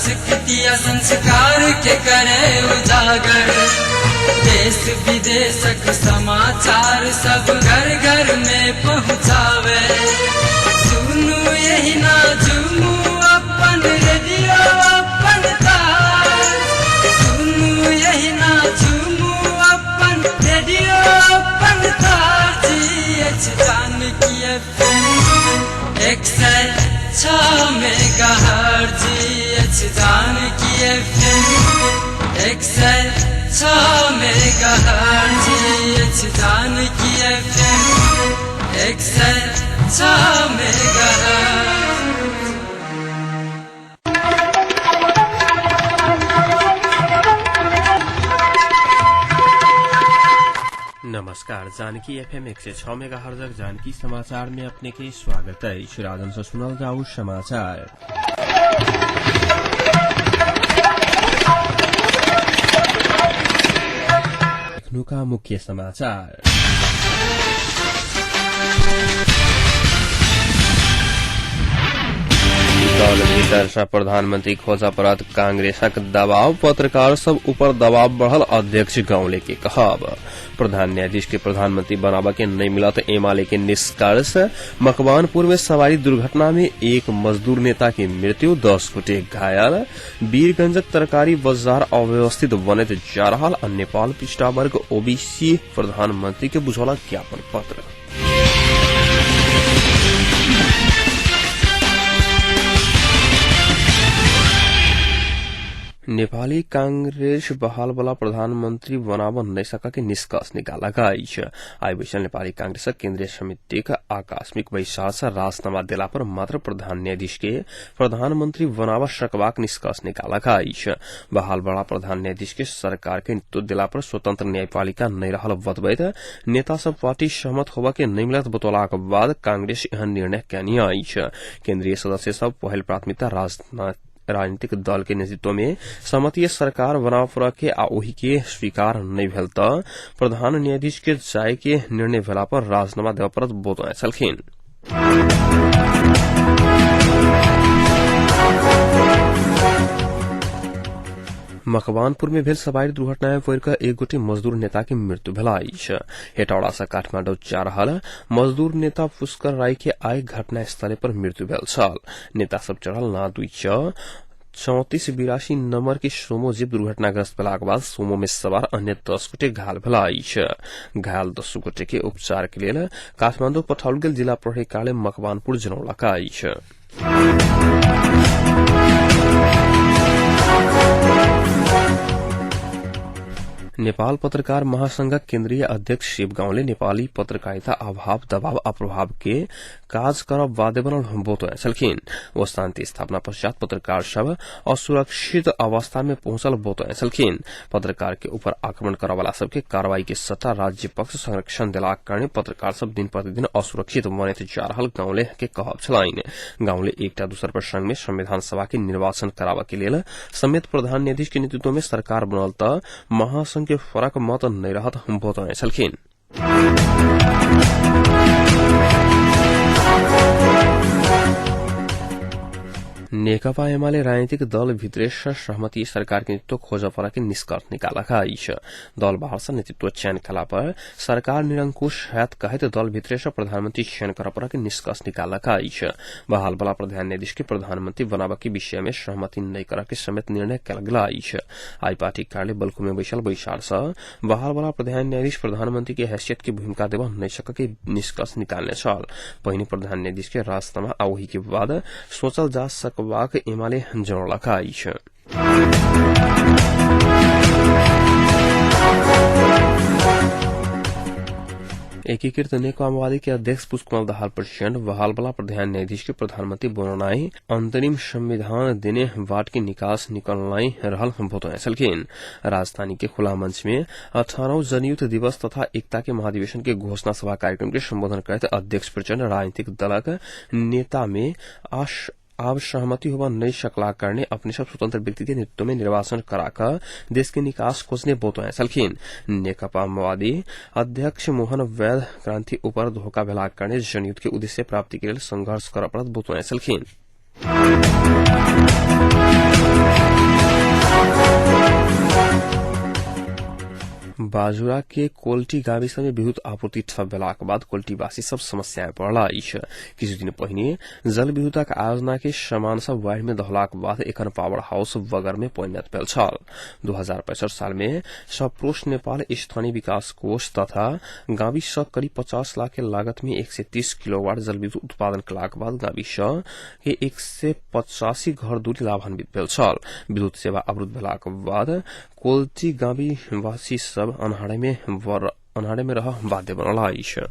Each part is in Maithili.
संस्कृति आ संस्कार के करे उजागर। देश विदेशक समाचार सब घर घर में पहुँचावे। सुनू यही ना झूमू अपन रेडियो अपन तार। सुनू यही ना झूमू अपन रेडियो अपन तार। जी Janaki FM 106 megahertz. Janaki FM 106 megahertz. Janaki FM 106 megahertz. नमस्कार, जानकी एफएम 106 मेगाहर्जक जानकी समाचार में अपने के स्वागत है। राजन से सुनल जाऊ समाचार। एखनुका मुख्य समाचार। दल भीतर से प्रधानमंत्री खोजा पड़त कांग्रेसक दबाव, पत्रकार सब ऊपर दबाव बढ़ल अध्यक्ष गांवले के कहब। प्रधान न्यायाधीश के प्रधानमंत्री बनाबऽ के नहीं मिलत एमाले के निष्कर्ष। मकवानपुर में सवारी दुर्घटना में एक मजदूर नेता के मृत्यु, 10 गोटे घायल। वीरगंजक तरकारी बाजार अव्यवस्थित बनैत जा रहल आ नेपाल पिछड़ा वर्ग ओबीसी प्रधानमंत्री के बुझौलक ज्ञापन पत्र। नेपाली कांग्रेस बहाल वाला प्रधानमंत्री बनाब नहि सक के निष्कर्ष निकालक अछि। आइ बैसल नेपाली कांग्रेसक केन्द्रीय समितिक आकस्मिक बैसार से राजीनामा देला पर मात्र प्रधान न्यायाधीश के प्रधानमंत्री बनाब सकबाक निष्कर्ष निकालक अछि। बहाल वाला प्रधान न्यायाधीश के सरकार के नेतृत्व देला पर स्वतंत्र न्यायपालिका नहि रहल बतबैत नेता सब पार्टी सहमत होबऽ के नहि मिलत बतौलाक बाद कांग्रेस एहन निर्णय केने अछि। केन्द्रीय सदस्य सब पहिल प्राथमिकता राजनीतिक दल के नेतृत्व में सहमतीय सरकार बनाव पड़ऽ के आ ओहि के स्वीकार नहि भेल तऽ प्रधान न्यायाधीश के जाय के निर्णय भेला पर राजीनामा देबऽ पड़त बतौने छलखिन। मकवानपुर में भेल सवारी दुर्घटना में पड़ि कऽ एक गोटे मजदूर नेता के मृत्यु भेल अछि। हेटौड़ा से काठमाडौँ जा रहल मजदूर नेता पुष्कर राय के आइ घटना स्थल पर मृत्यु भेल छल। नेता सब चढ़ल ना 2 6 34 82 नंबर के सोमो जीप दुर्घटनाग्रस्त भेलाक बाद सोमो में सवार अन्य 10 गोटे घायल भेल अछि। घायल 10 गोटे के उपचार के लेल काठमाडौँ पठाओल गेल जिला प्रहरी कार्यालय मकवानपुर जनौलक अछि। नेपाल पत्रकार महासंघक केन्द्रीय अध्यक्ष शिव गाउँले नेपाली पत्रकारिता अभाव, दबाव आ प्रभाव के काज करब बाध्य बनल बतौने छलखिन। ओ शान्ति स्थापना पश्चात पत्रकार सब असुरक्षित अवस्था में पहुंचल बतौने छलखिन। पत्रकार के ऊपर आक्रमण करऽ सबके कार्रवाई के सट्टा राज्य पक्ष संरक्षण देलाक कारणे पत्रकार सब दिन प्रतिदिन असुरक्षित बनैत जा रहल गाउँले के कहब छलनि। गाउँले एकटा दोसर प्रसंग में संविधान सभा के निर्वाचन कराबऽ के लेल समेत प्रधान न्यायाधीश के नेतृत्व में सरकार बनल तऽ महासंघ के फरक मत नहि रहत बतौने छलखिन। नेकपा एमाले राजनीतिक दल भित्रे सहमति सरकार के नेतृत्व खोज पड़ऽ के निष्कर्ष निकालक अछि। दल बाहर से नेतृत्व चयन कला पर सरकार निरंकुश हैत कहैत दल भित्रे से प्रधानमंत्री चयन करऽ पड़ऽ के निष्कर्ष निकालक अछि। बहाल वाला प्रधान न्यायाधीश के प्रधानमंत्री बनाबऽ के विषय में सहमति नहि करऽ के समेत निर्णय कयल गेल अछि। आइ पार्टी कार्यालय बल्कु में बैसल बैसार से बहाल वाला प्रधान न्यायाधीश प्रधानमंत्री के हैसियत के भूमिका देबऽ नहि सकऽ के निष्कर्ष निकालने छल। पहिने प्रधान न्यायाधीश के राजीनामा आ ओहि के बाद सोचल जा सकबाक एमाले जनौलक अछि। एकीकृत नेकपा माओवादी के अध्यक्ष पुष्पकमल दाहाल प्रचण्ड बहाल वाला प्रधान न्यायाधीश के प्रधानमंत्री बनौनाइ अंतरिम संविधान देने बाट के निकास निकलनाइ रहल बतौने छलखिन। राजधानी के खुला मंच में 18 जनयुद्ध दिवस तथा एकता के महाधिवेशन के घोषणा सभा कार्यक्रम के संबोधन करैत अध्यक्ष प्रचण्ड राजनीतिक दलक नेता में आब सहमति होबऽ नहि सकलाक कारणे अपने सब स्वतंत्र व्यक्ति के नेतृत्व में निर्वाचन करा देश के निकास खोजने बतौने छलखिन। नेकपा माओवादी अध्यक्ष मोहन वैद्य क्रांति ऊपर धोखा भेलाक कारणे जनयुद्ध के उद्देश्य प्राप्ति के लेल संघर्ष करऽ पड़त बतौने छलखिन। बाजुरा के कोल्टी गाविस में विद्युत आपूर्ति ठप भेलाक बाद कोल्टीवासी सब समस्या में पड़ल अछि। किछु दिन पहिने जल विद्युतक आयोजना के सामान सब बाढ़ि में दहलाक बाद एखन पावर हाउस बगर में परिणत भेल छल। 2065 साल में सप्रोष नेपाल स्थानीय विकास कोष तथा गाविस करीब 50 लाख के लागत में 130 किलोवाट जलविद्युत उत्पादन कलाक बाद गाविस के 185 घर दूरी लाभान्वित भेल छल। विद्युत सेवा अवरुद्ध भेलाक बाद कोल्टी गाविवासी सब अन्हारे में रह बाध्य बनल अछि।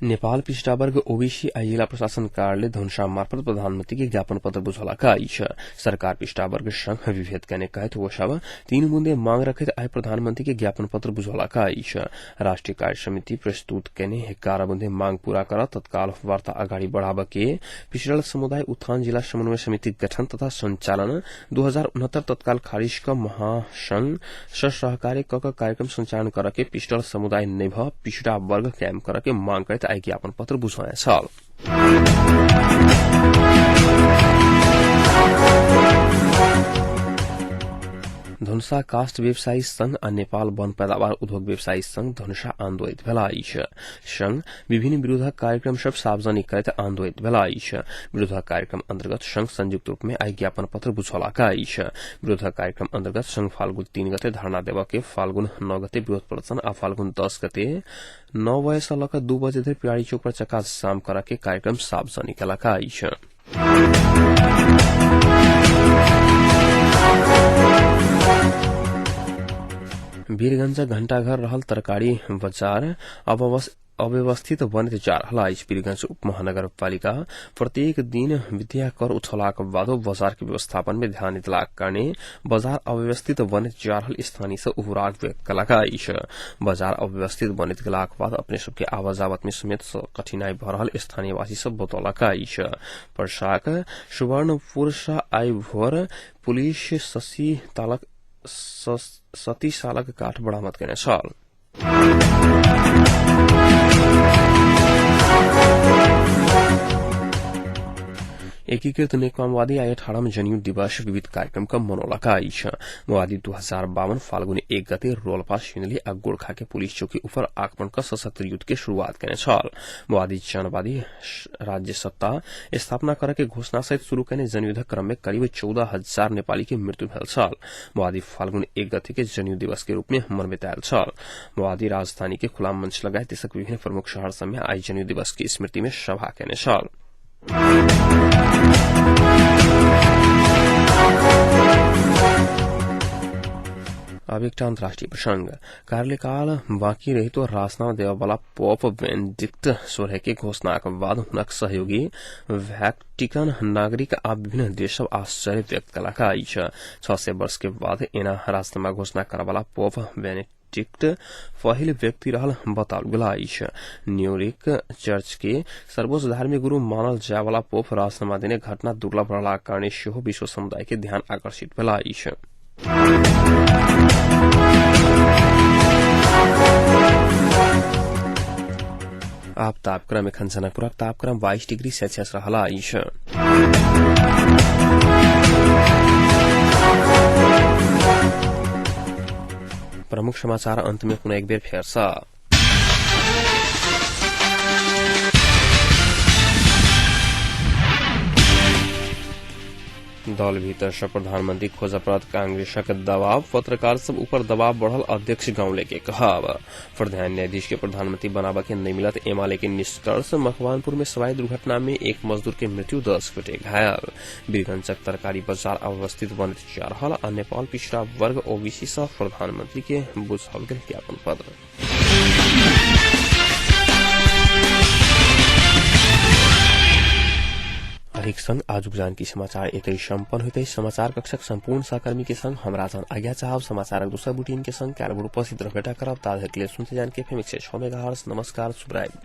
नेपाल पिछड़ा वर्ग ओबीसी आ जिला प्रशासन कार्यालय धनुषा मार्फत प्रधानमंत्री के ज्ञापन पत्र बुझौलक अछि। सरकार पिछड़ा वर्ग संघ विभेद कने कहैत ओ सब 3 बुंदे मांग रखैत आइ प्रधानमंत्री के ज्ञापन पत्र बुझौलक अछि। राष्ट्रीय कार्य समिति प्रस्तुत कने 11 बुंदे मांग पूरा कर तत्काल वार्ता अगाडि बढ़ाब के पिछड़ल समुदाय उत्थान जिला समन्वय समिति गठन तथा संचालन 2069 तत्काल खारिज क महासंघ सहकार्य क कार्यक्रम संचालन कर के पिछड़ल समुदाय नै भ पिछड़ा वर्ग कायम कर के मांग करैत आइ ज्ञापन पत्र बुझाए छल। धनुषा काष्ठ व्यवसायी संघ आ नेपाल वन पैदावार उद्योग व्यवसायी संघ धनुषा आन्दोलित भेला अछि। संघ विभिन्न विरोधक कार्यक्रम सब सार्वजनिक करैत आन्दोलित भेला अछि। विरोधक कार्यक्रम अन्तर्गत संघ संयुक्त रूप में आइ ज्ञापन पत्र बुझौलक अछि। विरोधक कार्यक्रम अन्तर्गत संघ फाल्गुन 3 गते धरना देव के फाल्गुन 9 गते विरोध प्रदर्शन आ फाल्गुन 10 गते 9 बजे से लऽ 2 बजे धरि पियारी चौक पर चक्का जाम कर के कार्यक्रम सार्वजनिक केलक अछि। वीरगंज घंटाघर रहल तरकारी बाजार अव्यवस्थित बनैत जा रहल अछि। वीरगंज उपमहानगरपालिका प्रत्येक दिन विद्या कर उठौलाक बादो बाजार के व्यवस्थापन में ध्यान देलाक कारणे बाजार अव्यवस्थित बनैत जा रहल स्थानीय से उबराग व्यक्त कयलक अछि। बाजार अव्यवस्थित बनैत गेलाक बाद अपने सबके आवाजावत में समेत कठिनाई भ रहल स्थानीयवासी सब बतौलक अछि। पर्साक सुवर्णपुर से आइ भोर पुलिस सती सालक काठ बरामद केने छल। एकीकृत नेकपा माओवादी आइ 18 जनयुद्ध दिवस विविध कार्यक्रम क मनौलक अछि। माओवादी 2052 फाल्गुन 1 गते रोल्पा सिन्धुली आ गोर्खा के पुलिस चौकी ऊपर आक्रमण क सशस्त्र युद्ध के शुरूआत केने छल। माओवादी जनवादी राज्य सत्ता स्थापना करे के घोषणा सहित शुरू केने जनयुद्धक क्रम में करीब 14,000 नेपाली के मृत्यु भेल छल। माओवादी फाल्गुन 1 गते के जनयुद्ध दिवस के रूप में मनबैत आयल छल। माओवादी राजधानी के खुला मंच लगायत देशक विभिन्न प्रमुख शहर सब में आइ जनयुद्ध दिवस के स्मृति में सभा केने छल। अब एकटा अन्तर्राष्ट्रिय प्रसंग। कार्यकाल बाँकी रहितो राजनामा देबऽवाला पोप बेनेडिक्ट 16 के घोषणाक बाद हुनक सहयोगी वैटिकन नागरिक आ विभिन्न देश सब आश्चर्य व्यक्त कयलक अछि। 600 वर्ष के बाद एना राजनामा घोषणा करऽवाला पोप बेनेडिक्ट पहिल व्यक्ति रहल बताओल गेल अछि। न्यूयॉर्क चर्च के सर्वोच्च धार्मिक गुरु मानल जायवाला पोप राजनामा देने घटना दुर्लभ रहलाक कारणे सेहो विश्व समुदाय के ध्यान आकर्षित भेल अछि। आप तापक्रम एखन जनकपुरक तापक्रम 22 डिग्री सेल्सियस रहल अछि। प्रमुख समाचार अंत में पुनः एक बेर फेर सँ। दल भीतर से प्रधानमंत्री खोज पड़त कांग्रेसक दबाव, पत्रकार सब ऊपर दबाव बढ़ल अध्यक्ष गांवले के कहब। प्रधान न्यायाधीश के प्रधानमंत्री बनाबऽ के नहीं मिलत एमाले के निष्कर्ष। मकवानपुर में सवाई दुर्घटना में एक मजदूर के मृत्यु, 10 गोटे घायल। वीरगंजक तरकारी बाजार अव्यवस्थित बनैत जा रहल आ नेपाल पिछड़ा वर्ग ओबीसी सह प्रधानमंत्री के बुझाओल गेल ज्ञापन पत्र। हरेक संग आजुक जानकी समाचार एतै सम्पन्न होइत अछि। समाचार कक्षक सम्पूर्ण सहकर्मी के संग हमरा जहन आज्ञा चाहब समाचारक दोसर बुलेटिन के संग काल्हि भोर उपस्थित रहबेटा करब। ता धरिक लेल सुनते जानकी एफएम 106 मेगाहर्ट्ज। नमस्कार, शुभरात्रि।